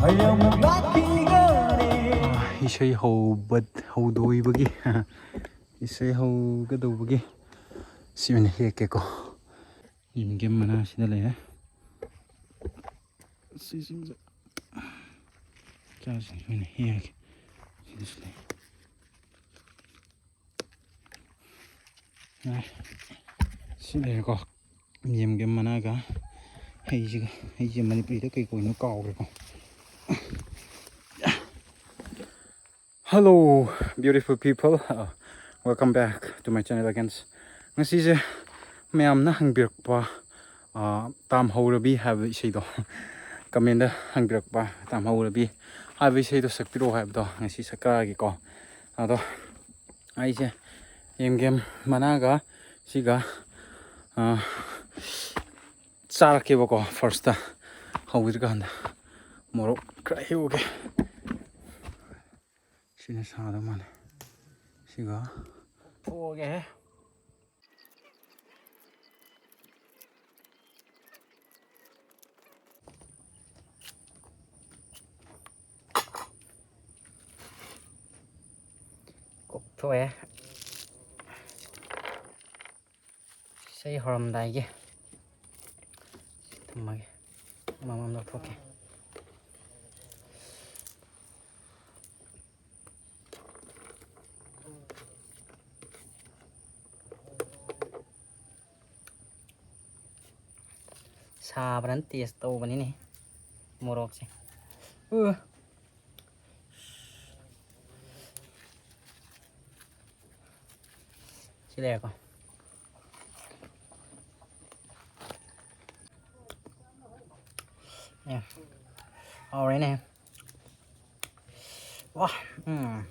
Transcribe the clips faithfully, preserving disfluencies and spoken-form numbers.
ꯑꯩ ꯑꯃꯨꯛ ꯂꯥꯛꯈꯤꯒꯅꯤ꯫ ꯏꯁꯩ ꯍꯧꯕ ꯍꯧꯗꯣꯏꯕꯒꯤ ꯏꯁꯩ ꯍꯧꯒꯗꯧꯕꯒꯤ ꯁꯤ ꯑꯣꯏꯅ ꯍꯦꯛꯀꯦꯀꯣ꯫ ꯌꯦꯟꯗꯦꯝ ꯃꯅꯥꯁꯤꯗ ꯂꯩꯔꯦ꯫ ꯁꯤꯁꯤꯡꯁꯦ ꯆꯥꯁꯤꯡꯁꯦ ꯑꯣꯏꯅ ꯍꯦꯛꯑꯒꯦ꯫ ꯁꯤꯗꯁꯨ ꯂꯩ꯫ ꯁꯤ ꯂꯩꯔꯦꯀꯣ꯫ ꯌꯦꯟꯗꯦꯝ ꯃꯅꯥꯒ ꯍꯩꯁꯤꯒ꯫ ꯍꯩꯁꯦ ꯃꯅꯤꯄꯨꯔꯤꯗ ꯀꯩ ꯀꯧꯔꯤꯅꯣ ꯀꯥꯎꯈ꯭ꯔꯦꯀꯣ꯫ Hello, beautiful people. Uh, welcome back to my channel again. ꯉꯁꯤꯁꯦ ꯃꯌꯥꯝꯅ ꯍꯪꯕꯤꯔꯛꯄ, ꯑ, ꯇꯥꯝꯍꯧꯔꯕꯤ ꯍꯥꯏꯕ ꯏꯁꯩꯗꯣ, ꯀꯃꯦꯟꯗ ꯍꯪꯕꯤꯔꯛꯄ, ꯇꯥꯝꯍꯧꯔꯕꯤ ꯍꯥꯏꯕ ꯏꯁꯩꯗꯣ ꯁꯛꯄꯤꯔꯛꯑꯣ ꯍꯥꯏꯕꯗꯣ ꯉꯁꯤ ꯁꯛꯀꯥꯒꯦꯀꯣ꯫ ꯑꯗꯣ ꯑꯩꯁꯦ ꯌꯦꯟꯗꯦꯝ ꯃꯅꯥꯒ ꯁꯤꯒ, ꯑ, ꯆꯥꯔꯛꯀꯦꯕꯀꯣ꯫ ꯐꯥꯔꯁꯇ ꯍꯧꯗ꯭ꯔꯤꯀꯥꯟꯗ ꯃꯣꯔꯣꯛ ꯈꯔ ꯍꯦꯛꯎꯒꯦ꯫ ꯁꯤꯅ ꯁꯥꯗꯧ ꯃꯥꯜꯂꯦ꯫ ꯁꯤꯒ ꯊꯣꯛꯑꯒꯦ꯫ ꯀꯣꯛꯊꯣꯛꯑꯦ꯫ ꯏꯁꯩ ꯍꯧꯔꯝꯗꯥꯏꯒꯤ ꯊꯝꯃꯒꯦ꯫ ꯑꯃꯃꯝ ꯂꯧꯊꯣꯛꯀꯦ꯫ ꯁꯥꯕ꯭ꯔꯅ ꯇꯦꯁ ꯇꯧꯕꯅꯤꯅꯦ ꯃꯣꯔꯣꯛꯁꯦ꯫ ꯎ꯫ ꯁꯤ ꯂꯩꯔꯦꯀꯣ꯫ ꯑꯦ, ꯍꯥꯎꯔꯦꯅꯦ꯫ ꯋꯥ, ꯎꯝ꯫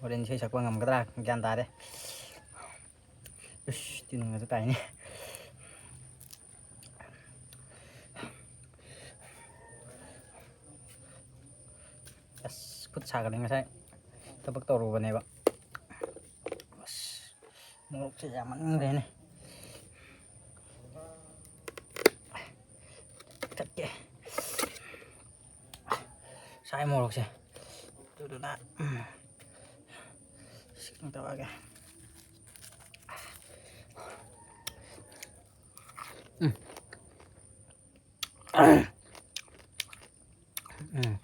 ꯍꯣꯔꯦꯟ ꯏꯁꯩ ꯁꯛꯄ ꯉꯝꯒꯗ꯭ꯔꯥ? ꯒ꯭ꯌꯥꯟ ꯇꯥꯗꯦ꯫ ꯏꯁ, ꯇꯤꯟꯒꯁꯨ ꯇꯥꯏꯅꯦ꯫ ꯑꯁ, ꯈꯨꯠ ꯁꯥꯒꯠꯂꯦ, ꯉꯁꯥꯏ ꯊꯕꯛ ꯇꯧꯔꯨꯕꯅꯦꯕ꯫ ꯑꯁ, ꯃꯣꯔꯣꯛꯁꯦ ꯌꯥꯝꯃꯟꯈ꯭ꯔꯦꯅꯦ꯫ ꯊꯛꯀꯦ꯫ ꯁꯥꯏ ꯃꯣꯔꯣꯛꯁꯦ꯫ ꯑꯗꯨꯗꯨꯅ, ꯎꯝ, ꯁꯤ ꯀꯩꯅꯣ ꯇꯧꯔꯒꯦ꯫ ꯎꯝ꯫ ꯎꯝ꯫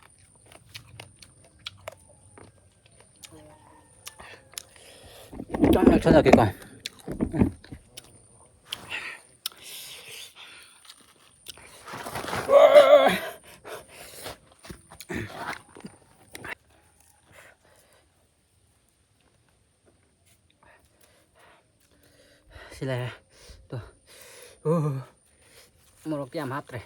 ꯈꯤꯇꯪ ꯅꯛꯁꯜꯂꯛꯀꯦꯀꯣ꯫ ꯎꯝ꯫ ꯁꯤ ꯂꯩꯔꯦ꯫ ꯇꯣ꯫ ꯎ꯫ ꯃꯣꯔꯣꯛꯇꯤ ꯌꯥꯝ ꯍꯥꯞꯇ꯭ꯔꯦ꯫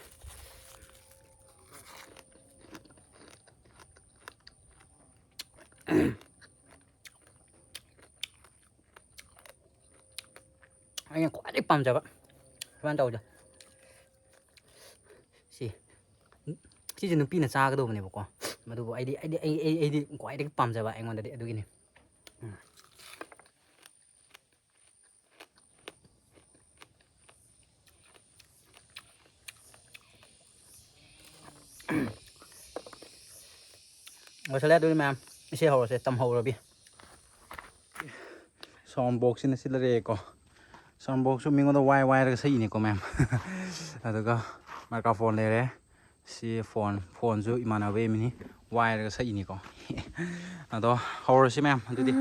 ꯑꯩꯅ ꯈ꯭ꯋꯥꯏꯗꯒꯤ ꯄꯥꯝꯖꯕ ꯁꯨꯃꯥꯏꯅ ꯇꯧꯕꯗꯣ꯫ ꯁꯤ, ꯁꯤꯁꯦ ꯅꯨꯄꯤꯅ ꯆꯥꯒꯗꯧꯕꯅꯦꯕꯀꯣ꯫ ꯃꯗꯨꯕꯨ ꯑꯩꯗꯤ, ꯑꯩꯗꯤ, ꯑꯩ, ꯑꯩ, ꯑꯩꯗꯤ ꯈ꯭ꯋꯥꯏꯗꯒꯤ ꯄꯥꯝꯖꯕ ꯑꯩꯉꯣꯟꯗꯗꯤ ꯑꯗꯨꯒꯤꯅꯤ꯫ ꯎꯝ꯫ ꯂꯣꯏꯁꯜꯂꯦ꯫ ꯑꯗꯨꯗꯤ ꯃꯌꯥꯝ, ꯏꯁꯩ ꯍꯧꯔꯁꯦ, ꯇꯝꯍꯧꯔꯕꯤ꯫ Sound box ꯁꯤꯅ ꯁꯤ ꯂꯩꯔꯦꯀꯣ꯫ Sound box ꯁꯨ ꯃꯤꯉꯣꯟꯗ ꯋꯥꯏ ꯋꯥꯏꯔꯒ ꯁꯛꯏꯅꯦꯀꯣ ꯃꯌꯥꯝ꯫ ꯑꯗꯨꯒ microphone ꯂꯩꯔꯦ꯫ ꯁꯤ phone, phone ꯁꯨ ꯏꯃꯥꯟꯅꯕ ꯑꯃꯅꯤ ꯋꯥꯏꯔꯒ ꯁꯛꯏꯅꯤꯀꯣ꯫ ꯑꯗꯣ ꯍꯧꯔꯁꯤ ꯃꯌꯥꯝ ꯑꯗꯨꯗꯤ꯫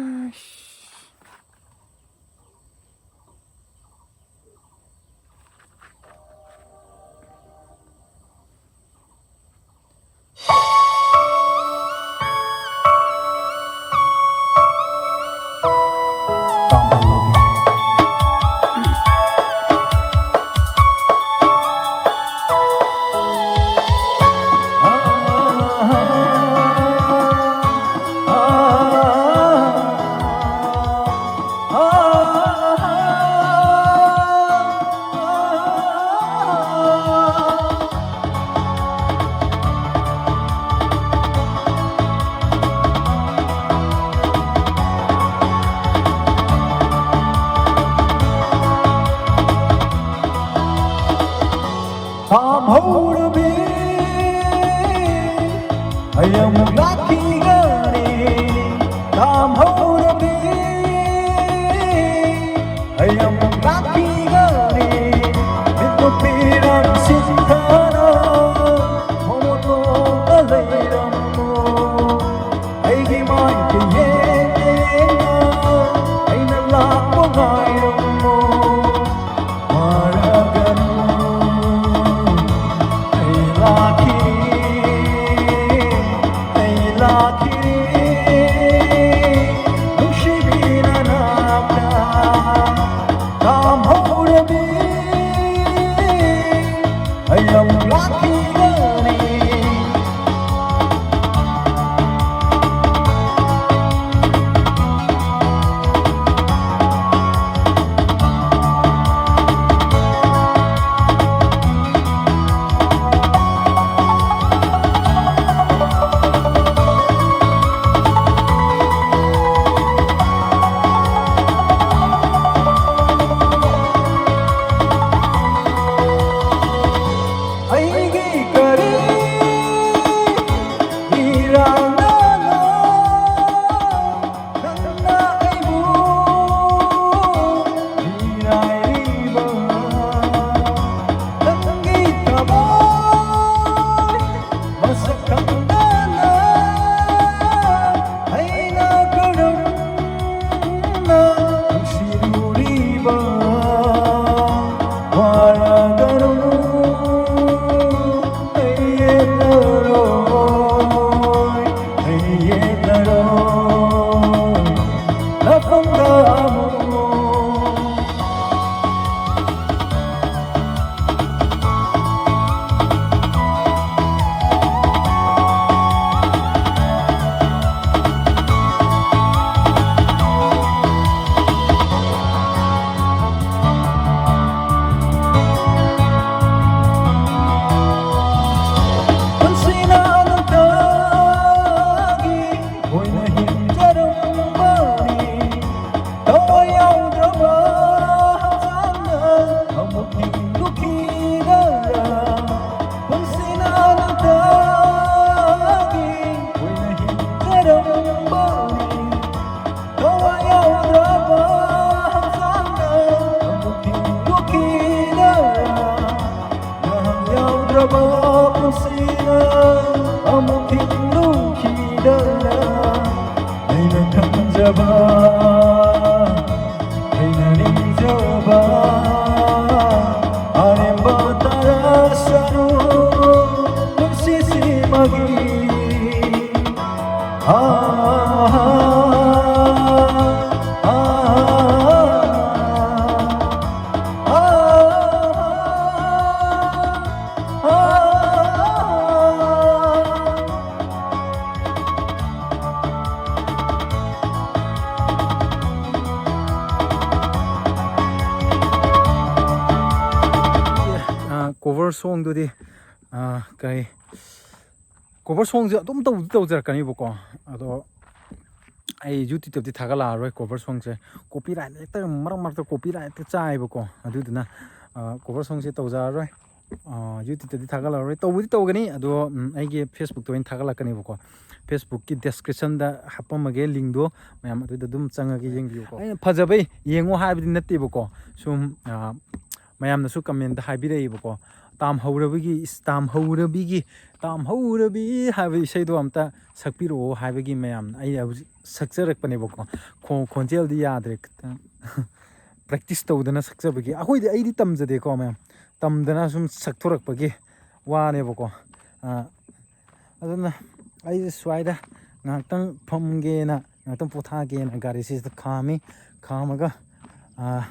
ꯄꯥꯝꯍꯧꯔꯕꯤ ꯑꯩ ꯑꯃꯨꯛ ꯂꯥꯛꯈꯤꯒꯅꯤ, ꯇꯥꯝꯍꯧꯔꯕꯤ꯫ ꯑꯩ ꯑꯃꯨꯛ ꯂꯥꯛꯈꯤꯒꯅꯤ, ꯃꯤꯠꯇꯨ ꯄꯤꯔꯝ ꯁꯤꯟꯊꯥꯅ, ꯃꯣꯃꯣꯇꯣꯗ ꯂꯩꯔꯝꯃꯣ꯫ ꯑꯩꯒꯤ ꯃꯥꯏꯗ ꯌꯦꯡꯅ ꯌꯦꯡꯅ, ꯑꯩꯅ ꯂꯥꯛꯄ ꯉꯥꯏꯔꯝꯃꯣ꯫ ꯋꯥꯔꯒꯅꯨ, ꯑꯩ ꯂꯥꯛꯈꯤꯅꯤ, ꯑꯩ ꯂꯥꯛꯈꯤꯅꯤ, ꯅꯨꯡꯁꯤꯕꯤ ꯅꯅꯥꯛꯇ꯫ ꯇꯥꯝꯍꯧꯔꯕꯤ, ꯑꯩ ꯑꯃꯨꯛ ꯂꯥꯛꯈꯤꯒꯅꯤ꯫ ꯑꯩꯒꯤ ꯀꯔꯤ ꯏꯔꯥꯡꯅꯅꯣ ꯅꯪꯅ ꯑꯩꯕꯨ ꯃꯤꯔꯥꯏꯔꯤꯕ? ꯅꯪꯒꯤ ꯊꯃꯣꯏ ꯃꯁꯛ ꯈꯪꯗꯅ ꯑꯩꯅ ꯀꯔꯝꯅ ꯅꯨꯡꯁꯤꯔꯨꯔꯤꯕ? ꯋꯥꯔꯒꯅꯨ, ꯑꯩ ꯌꯦꯠꯂꯔꯣꯏ, ꯑꯩ ꯌꯦꯠꯂꯔꯣꯏ, ꯅꯐꯝꯗ ꯑꯃꯨꯛ꯫ ꯄꯨꯟꯁꯤꯅ ꯑꯃꯨꯛ ꯍꯤꯡꯂꯨꯈꯤꯗꯅ ꯑꯩꯅ ꯈꯟꯖꯕ, ꯑꯩꯅ ꯅꯤꯡꯖꯕ ꯑꯔꯦꯝꯕ ꯇꯥꯔꯁꯅꯨ ꯄꯨꯟꯁꯤꯁꯤꯃꯒꯤ꯫ Cover songꯗꯨꯗꯤ, ꯑꯥ, ꯀꯩ, cover songꯁꯦ ꯑꯗꯨꯝ ꯇꯧꯗꯤ ꯇꯧꯖꯔꯛꯀꯅꯤꯕꯀꯣ, ꯑꯗꯣ ꯑꯩ YouTubeꯇꯗꯤ ꯊꯥꯒꯠꯂꯛꯑꯔꯣꯏ cover songꯁꯦ꯫ Copyright ꯍꯦꯛꯇ, ꯃꯔꯛ ꯃꯔꯛꯇ copyright ꯍꯦꯛꯇ ꯆꯥꯏꯕꯀꯣ, ꯑꯗꯨꯗꯨꯅ, ꯑꯥ, cover songꯁꯦ ꯇꯧꯖꯔꯔꯣꯏ꯫ ꯑꯥ, YouTubeꯇꯗꯤ ꯊꯥꯒꯠꯂꯛꯑꯔꯣꯏ꯫ ꯇꯧꯕꯨꯗꯤ ꯇꯧꯒꯅꯤ, ꯑꯗꯣ, ꯎꯝ, ꯑꯩꯒꯤ Facebookꯇ ꯑꯣꯏꯅ ꯊꯥꯒꯠꯂꯛꯀꯅꯦꯕꯀꯣ꯫ Facebookꯀꯤ descriptionꯗ ꯍꯥꯞꯄꯝꯃꯒꯦ linkꯗꯣ, ꯃꯌꯥꯝ ꯑꯗꯨꯗ ꯑꯗꯨꯝ ꯆꯪꯉꯒ ꯌꯦꯡꯕꯤꯌꯨꯀꯣ꯫ ꯑꯩꯅ ꯐꯖꯕꯩ ꯌꯦꯡꯉꯣ ꯍꯥꯏꯕꯗꯤ ꯅꯠꯇꯦꯕꯀꯣ, ꯁꯨꯝ, ꯑꯥ, ꯃꯌꯥꯝꯅꯁꯨ commentꯇ ꯍꯥꯏꯕꯤꯔꯛꯏꯕꯀꯣ, "ꯇꯥꯝꯍꯧꯔꯕꯤꯒꯤ, ꯏꯁ, ꯇꯥꯝꯍꯧꯔꯕꯤꯒꯤ, ꯇꯥꯝꯍꯧꯔꯕꯤ" ꯍꯥꯏꯕ ꯏꯁꯩꯗꯣ ꯑꯝꯇ ꯁꯛꯄꯤꯔꯛꯑꯣ ꯍꯥꯏꯕꯒꯤ ꯃꯌꯥꯝꯅ ꯑꯩ ꯍꯧꯖꯤꯛ ꯁꯛꯆꯔꯛꯄꯅꯦꯕꯀꯣ꯫ ꯈꯣ-, ꯈꯣꯟꯖꯦꯜꯗꯤ ꯌꯥꯗ꯭ꯔꯦ, ꯈꯤꯇꯪ practice ꯇꯧꯗꯅ ꯁꯛꯆꯕꯒꯤ꯫ ꯑꯩꯈꯣꯏꯗꯤ, ꯑꯩꯗꯤ ꯇꯝꯖꯗꯦꯀꯣ ꯃꯌꯥꯝ, ꯇꯝꯗꯅ ꯁꯨꯝ ꯁꯛꯊꯣꯔꯛꯄꯒꯤ ꯋꯥꯅꯦꯕꯀꯣ꯫ ꯑꯥ, ꯑꯗꯨꯅ ꯑꯩꯁꯦ ꯁ꯭ꯋꯥꯏꯗ ꯉꯥꯏꯍꯥꯛꯇꯪ ꯐꯝꯒꯦꯅ, ꯉꯥꯏꯍꯥꯛꯇꯪ ꯄꯣꯊꯥꯒꯦꯅ ꯒꯥꯔꯤꯁꯤꯗ ꯈꯥꯝꯃꯤ꯫ ꯈꯥꯝꯃꯒ, ꯑꯥ,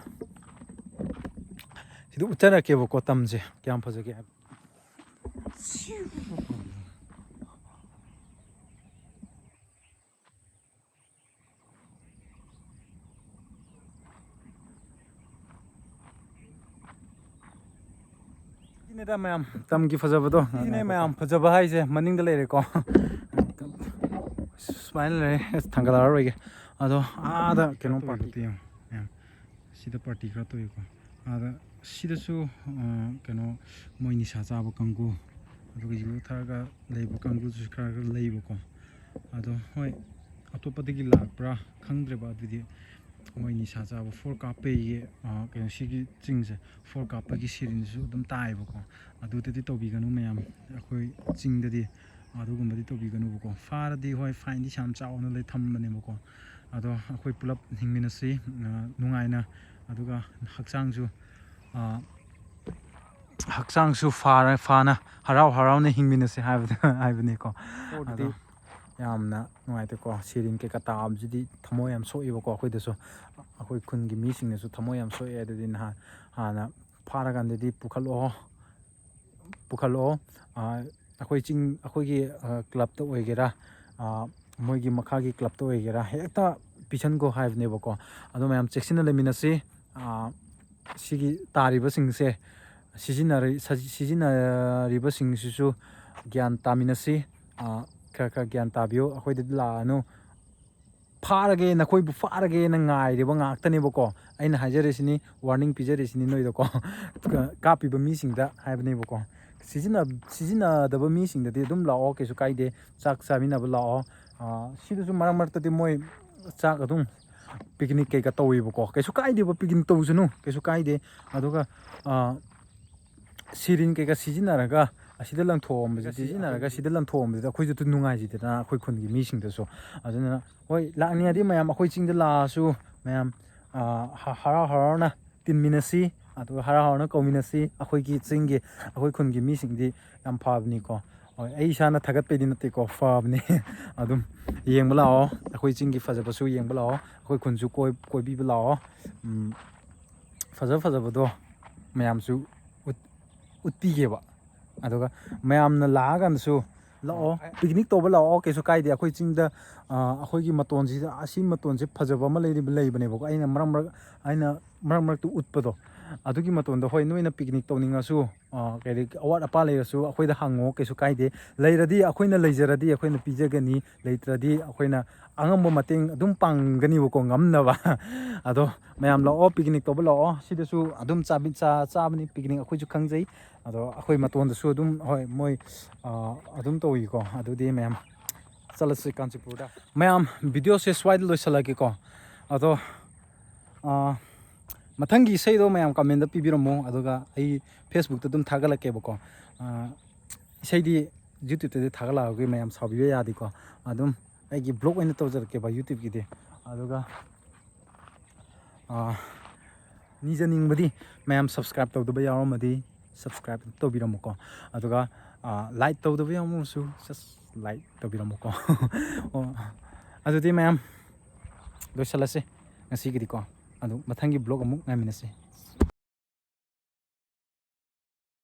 ꯁꯤꯗ ꯎꯠꯆꯔꯛꯀꯦꯕꯀꯣ, ꯇꯝꯁꯦ ꯀꯌꯥꯝ ꯐꯖꯒꯦ ꯍꯥꯏꯕ꯫ ꯁꯤꯅꯦꯗ ꯃꯌꯥꯝ, ꯇꯝꯒꯤ ꯐꯖꯕꯗꯣ꯫ ꯁꯤꯅꯦ ꯃꯌꯥꯝ, ꯐꯖꯕ ꯍꯥꯏꯁꯦ ꯃꯅꯤꯡꯗ ꯂꯩꯔꯦꯀꯣ꯫ ꯁꯨꯃꯥꯏꯅ ꯂꯩꯔꯦ꯫ ꯑꯁ, ꯊꯥꯡꯒꯠꯂꯛꯑꯔꯣꯏꯒꯦ꯫ ꯑꯗꯣ ꯑꯥꯗ ꯀꯩꯅꯣ party ꯌꯦꯡꯉꯣ ꯃꯌꯥꯝ꯫ ꯁꯤꯗ party ꯈꯔ ꯇꯧꯏꯀꯣ꯫ ꯑꯥꯗ, ꯁꯤꯗꯁꯨ, ꯑ, ꯀꯩꯅꯣ, ꯃꯣꯏ ꯅꯤꯁꯥ ꯆꯥꯕ ꯀꯥꯡꯒꯨ, ꯑꯗꯨꯒ ꯌꯨ ꯊꯛꯑꯒ ꯂꯩꯕ ꯀꯥꯡꯒꯨꯁꯨ ꯈꯔ ꯈꯔ ꯂꯩꯕꯀꯣ꯫ ꯑꯗꯣ ꯍꯣꯏ, ꯑꯇꯣꯞꯄꯗꯒꯤ ꯂꯥꯛꯄ꯭ꯔꯥ ꯈꯪꯗ꯭ꯔꯦꯕ, ꯑꯗꯨꯗꯤ ꯃꯣꯏ ꯅꯤꯁꯥ ꯆꯥꯕ ꯐꯣꯔ ꯀꯥꯞꯄꯒꯤ, ꯑ, ꯀꯩꯅꯣ, ꯁꯤꯒꯤ ꯆꯤꯡꯁꯦ ꯐꯣꯔ ꯀꯥꯞꯄꯒꯤ ꯁꯤꯔꯤꯟꯁꯨ ꯑꯗꯨꯝ ꯇꯥꯏꯌꯦꯕꯀꯣ꯫ ꯑꯗꯨꯗꯗꯤ ꯇꯧꯕꯤꯒꯅꯨ ꯃꯌꯥꯝ, ꯑꯩꯈꯣꯏ ꯆꯤꯡꯗꯗꯤ ꯑꯗꯨꯒꯨꯝꯕꯗꯤ ꯇꯧꯕꯤꯒꯅꯨꯕꯀꯣ꯫ ꯐꯥꯔꯗꯤ ꯍꯣꯏ, ꯐꯥꯏꯟꯗꯤ ꯌꯥꯝ ꯆꯥꯎꯅ ꯂꯩ ꯊꯝꯕꯅꯦꯕꯀꯣ꯫ ꯑꯗꯣ ꯑꯩꯈꯣꯏ ꯄꯨꯂꯞ ꯍꯤꯡꯃꯤꯟꯅꯁꯤ, ꯑ, ꯅꯨꯡꯉꯥꯏꯅ, ꯑꯗꯨꯒ ꯍꯛꯆꯥꯡꯁꯨ, ꯑ, ꯍꯛꯆꯥꯡꯁꯨ ꯐꯥꯔ-, ꯐꯅ ꯍꯔꯥꯎ ꯍꯔꯥꯎꯅ ꯍꯤꯡꯃꯤꯟꯅꯁꯤ ꯍꯥꯏꯕꯗ ꯍꯥꯏꯕꯅꯤꯀꯣ꯫ ꯑꯗꯣ ꯌꯥꯝꯅ ꯅꯨꯡꯉꯥꯏꯇꯦꯀꯣ꯫ ꯁꯤꯔꯤꯟ ꯀꯩꯀꯥ ꯇꯥꯕꯁꯤꯗꯤ ꯊꯃꯣꯏ ꯌꯥꯝ ꯁꯣꯛꯏꯕꯀꯣ ꯑꯩꯈꯣꯏꯗꯁꯨ꯫ ꯑꯩꯈꯣꯏ ꯈꯨꯟꯒꯤ ꯃꯤꯁꯤꯡꯅꯁꯨ ꯊꯃꯣꯏ ꯌꯥꯝ ꯁꯣꯛꯑꯦ꯫ ꯑꯗꯨꯗꯤ ꯅꯍꯥꯟ, ꯍꯥꯟꯅ ꯐꯥꯔꯀꯥꯟꯗꯗꯤ ꯄꯨꯈꯠꯂꯛꯑꯣ, ꯄꯨꯈꯠꯂꯛꯑꯣ꯫ ꯑ, ꯑꯩꯈꯣꯏ ꯆꯤꯡ, ꯑꯩꯈꯣꯏꯒꯤ, ꯑ, ꯀ꯭ꯂꯕꯇ ꯑꯣꯏꯒꯦꯔꯥ, ꯑ, ꯃꯣꯏꯒꯤ ꯃꯈꯥꯒꯤ ꯀ꯭ꯂꯕꯇ ꯑꯣꯏꯒꯦꯔꯥ, ꯍꯦꯛꯇ ꯄꯤꯁꯟꯈꯣ ꯍꯥꯏꯕꯅꯦꯕꯀꯣ꯫ ꯑꯗꯣ ꯃꯌꯥꯝ ꯆꯦꯛꯁꯤꯟꯅ ꯂꯩꯃꯤꯟꯅꯁꯤ꯫ ꯑ, ꯁꯤꯒꯤ ꯇꯥꯔꯤꯕꯁꯤꯡꯁꯦ ꯁꯤꯖꯤꯟꯅꯔꯤ-, ꯁꯖꯤ-, ꯁꯤꯖꯤꯟꯅꯔꯤꯕꯁꯤꯡꯁꯤꯁꯨ ꯒ꯭ꯌꯥꯟ ꯇꯥꯃꯤꯟꯅꯁꯤ꯫ ꯑ, ꯈꯔ ꯈꯔ ꯒ꯭ꯌꯥꯟ ꯇꯥꯕꯤꯌꯨ꯫ ꯑꯩꯈꯣꯏꯗꯗꯤ ꯂꯥꯛꯑꯅꯨ꯫ ꯐꯥꯔꯒꯦ, ꯅꯈꯣꯏꯕꯨ ꯐꯥꯔꯒꯦꯅ ꯉꯥꯏꯔꯤꯕ ꯉꯥꯛꯇꯅꯦꯕꯀꯣ꯫ ꯑꯩꯅ ꯍꯥꯏꯖꯔꯤꯁꯤꯅꯤ, ꯋꯥꯔꯅꯤꯡ ꯄꯤꯖꯔꯤꯁꯤꯅꯤ ꯅꯣꯏꯗꯀꯣ꯫ ꯀꯥꯞꯄꯤꯕ ꯃꯤꯁꯤꯡꯗ ꯍꯥꯏꯕꯅꯦꯕꯀꯣ꯫ ꯁꯤꯖꯤꯟꯅ-, ꯁꯤꯖꯤꯟꯅꯗꯕ ꯃꯤꯁꯤꯡꯗꯗꯤ ꯑꯗꯨꯝ ꯂꯥꯛꯑꯣ, ꯀꯩꯁꯨ ꯀꯥꯏꯗꯦ꯫ ꯆꯥꯛ ꯆꯥꯃꯤꯟꯅꯕ ꯂꯥꯛꯑꯣ꯫ ꯑ, ꯁꯤꯗꯁꯨ ꯃꯔꯛ ꯃꯔꯛꯇꯗꯤ ꯃꯣꯏ ꯆꯥꯛ ꯑꯗꯨꯝ, ꯄꯤꯛꯅꯤꯛ ꯀꯩꯀꯥ ꯇꯧꯋꯦꯕꯀꯣ꯫ ꯀꯩꯁꯨ ꯀꯥꯏꯗꯦꯕ, ꯄꯤꯛꯅꯤꯛ ꯇꯧꯁꯅꯨ, ꯀꯩꯁꯨ ꯀꯥꯏꯗꯦ꯫ ꯑꯗꯨꯒ, ꯑ, ꯁꯤꯔꯤꯟ ꯀꯩꯀꯥ ꯁꯤꯖꯤꯟꯅꯔꯒ ꯑꯁꯤꯗ ꯂꯪꯊꯣꯛꯑꯝꯕꯁꯤꯗꯤ, ꯁꯤꯖꯤꯟꯅꯔꯒ ꯁꯤꯗ ꯂꯪꯊꯣꯛꯑꯝꯕꯁꯤꯗ ꯑꯩꯈꯣꯏꯁꯨ ꯅꯨꯡꯉꯥꯏꯖꯗꯦꯗꯅ, ꯑꯩꯈꯣꯏ ꯈꯨꯟꯒꯤ ꯃꯤꯁꯤꯡꯗꯁꯨ꯫ ꯑꯗꯨꯅ ꯍꯣꯏ, ꯂꯥꯛꯅꯤꯡꯉꯗꯤ ꯃꯌꯥꯝ ꯑꯩꯈꯣꯏ ꯆꯤꯡꯗ ꯂꯥꯛꯑꯁꯨ ꯃꯌꯥꯝ, ꯑ, ꯍ-, ꯍꯔꯥꯎ ꯍꯔꯥꯎꯅ ꯇꯤꯟꯃꯤꯟꯅꯁꯤ, ꯑꯗꯨꯒ ꯍꯔꯥꯎ ꯍꯔꯥꯎꯅ ꯀꯧꯃꯤꯟꯅꯁꯤ꯫ ꯑꯩꯈꯣꯏꯒꯤ ꯆꯤꯡꯒꯤ, ꯑꯩꯈꯣꯏ ꯈꯨꯟꯒꯤ ꯃꯤꯁꯤꯡꯗꯤ ꯌꯥꯝ ꯐꯕꯅꯤꯀꯣ꯫ ꯍꯣꯏ, ꯑꯩ ꯏꯁꯥꯅ ꯊꯥꯒꯠꯄꯩꯗꯤ ꯅꯠꯇꯦꯀꯣ, ꯐꯕꯅꯤ꯫ ꯑꯗꯨꯝ ꯌꯦꯡꯕ ꯂꯥꯛꯑꯣ, ꯑꯩꯈꯣꯏ ꯆꯤꯡꯒꯤ ꯐꯖꯕꯁꯨ ꯌꯦꯡꯕ ꯂꯥꯛꯑꯣ, ꯑꯩꯈꯣꯏ ꯈꯨꯟꯁꯨ ꯀꯣꯏ-, ꯀꯣꯏꯕꯤꯕ ꯂꯥꯛꯑꯣ꯫ ꯎꯝ, ꯐꯖ ꯐꯖꯕꯗꯣ ꯃꯌꯥꯝꯁꯨ ꯎꯠ-, ꯎꯠꯄꯤꯒꯦꯕ꯫ ꯑꯗꯨꯒ ꯃꯌꯥꯝꯅ ꯂꯥꯛꯑꯀꯥꯟꯗꯁꯨ, "ꯂꯥꯛꯑꯣ, ꯄꯤꯛꯅꯤꯛ ꯇꯧꯕ ꯂꯥꯛꯑꯣ, ꯀꯩꯁꯨ ꯀꯥꯏꯗꯦ꯫ ꯑꯩꯈꯣꯏ ꯆꯤꯡꯗ, ꯑ, ꯑꯩꯈꯣꯏꯒꯤ ꯃꯇꯣꯟꯁꯤꯗ, ꯑꯁꯤ ꯃꯇꯣꯟꯁꯦ ꯐꯖꯕ ꯑꯃ ꯂꯩꯔꯤꯕ-, ꯂꯩꯕꯅꯦꯕꯀꯣ꯫ ꯑꯩꯅ ꯃꯔꯛ ꯃꯔꯛ, ꯑꯩꯅ ꯃꯔꯛ ꯃꯔꯛꯇ ꯎꯠꯄꯗꯣ, ꯑꯗꯨꯒꯤ ꯃꯇꯣꯟꯗ, ꯍꯣꯏ, ꯅꯣꯏꯅ ꯄꯤꯛꯅꯤꯛ ꯇꯧꯅꯤꯡꯉꯁꯨ, ꯑ, ꯀꯩ, ꯑꯋꯥꯠ ꯑꯄꯥ ꯂꯩꯔꯁꯨ ꯑꯩꯈꯣꯏꯗ ꯍꯪꯉꯣ, ꯀꯩꯁꯨ ꯀꯥꯏꯗꯦ꯫ ꯂꯩꯔꯗꯤ, ꯑꯩꯈꯣꯏꯅ ꯂꯩꯖꯔꯗꯤ ꯑꯩꯈꯣꯏꯅ ꯄꯤꯖꯒꯅꯤ, ꯂꯩꯇ꯭ꯔꯗꯤ ꯑꯩꯈꯣꯏꯅ ꯑꯉꯝꯕ ꯃꯇꯦꯡ ꯑꯗꯨꯝ ꯄꯥꯡꯒꯅꯤꯕꯀꯣ, ꯉꯝꯅꯕ꯫" ꯑꯗꯣ ꯃꯌꯥꯝ ꯂꯥꯛꯑꯣ, ꯄꯤꯛꯅꯤꯛ ꯇꯧꯕ ꯂꯥꯛꯑꯣ꯫ ꯁꯤꯗꯁꯨ ꯑꯗꯨꯝ ꯆꯥꯕꯤ-, ꯆꯥ-, ꯆꯥꯕꯅꯤ ꯄꯤꯛꯅꯤꯛ, ꯑꯩꯈꯣꯏꯁꯨ ꯈꯪꯖꯩ꯫ ꯑꯗꯣ ꯑꯩꯈꯣꯏ ꯃꯇꯣꯟꯗꯁꯨ ꯑꯗꯨꯝ, ꯍꯣꯏ, ꯃꯣꯏ, ꯑ, ꯑꯗꯨꯝ ꯇꯧꯏꯀꯣ꯫ ꯑꯗꯨꯗꯤ ꯃꯌꯥꯝ ꯆꯠꯂꯁꯤ ꯀꯥꯟꯆꯤꯄꯨꯔꯗ꯫ ꯃꯌꯥꯝ, ꯚꯤꯗꯤꯑꯣꯁꯦ ꯁ꯭ꯋꯥꯏꯗ ꯂꯣꯏꯁꯤꯜꯂꯒꯦꯀꯣ꯫ ꯑꯗꯣ ꯑꯥ, ꯃꯊꯪꯒꯤ ꯏꯁꯩꯗꯣ ꯃꯌꯥꯝ comment ꯄꯤꯕꯤꯔꯝꯃꯣ, ꯑꯗꯨꯒ ꯑꯩ Facebook-ꯇ ꯑꯗꯨꯝ ꯊꯥꯒꯠꯂꯛꯀꯦꯕꯀꯣ꯫ ꯑꯥ, ꯏꯁꯩꯗꯤ YouTube-ꯇꯗꯤ ꯊꯥꯒꯠꯂꯛꯑꯒꯦ, ꯃꯌꯥꯝ ꯁꯥꯎꯕꯤꯕ ꯌꯥꯗꯦꯀꯣ꯫ ꯑꯗꯨꯝ ꯑꯩꯒꯤ vlog ꯑꯣꯏꯅ ꯇꯧꯖꯔꯛꯀꯦꯕ YouTube-ꯀꯤꯗꯤ꯫ ꯑꯗꯨꯒ ꯑꯥ, ꯅꯤꯖꯅꯤꯡꯕꯗꯤ, ꯃꯌꯥꯝ subscribe ꯇꯧꯗꯕ ꯌꯥꯎꯔꯝꯃꯗꯤ subscribe ꯇꯧꯕꯤꯔꯝꯃꯨꯀꯣ꯫ ꯑꯗꯨꯒ ꯑꯥ, like ꯇꯧꯗꯕ ꯌꯥꯎꯔꯝꯃꯁꯨ just like ꯇꯧꯕꯤꯔꯝꯃꯨꯀꯣ꯫ ꯑꯣ, ꯑꯗꯨꯗꯤ ꯃꯌꯥꯝ ꯂꯣꯏꯁꯤꯜꯂꯁꯦ ꯉꯁꯤꯒꯤꯗꯤꯀꯣ꯫ ꯑꯗꯨ ꯃꯊꯪꯒꯤ vlog ꯑꯃꯨꯛ ꯉꯥꯏꯃꯤꯟꯅꯁꯦ꯫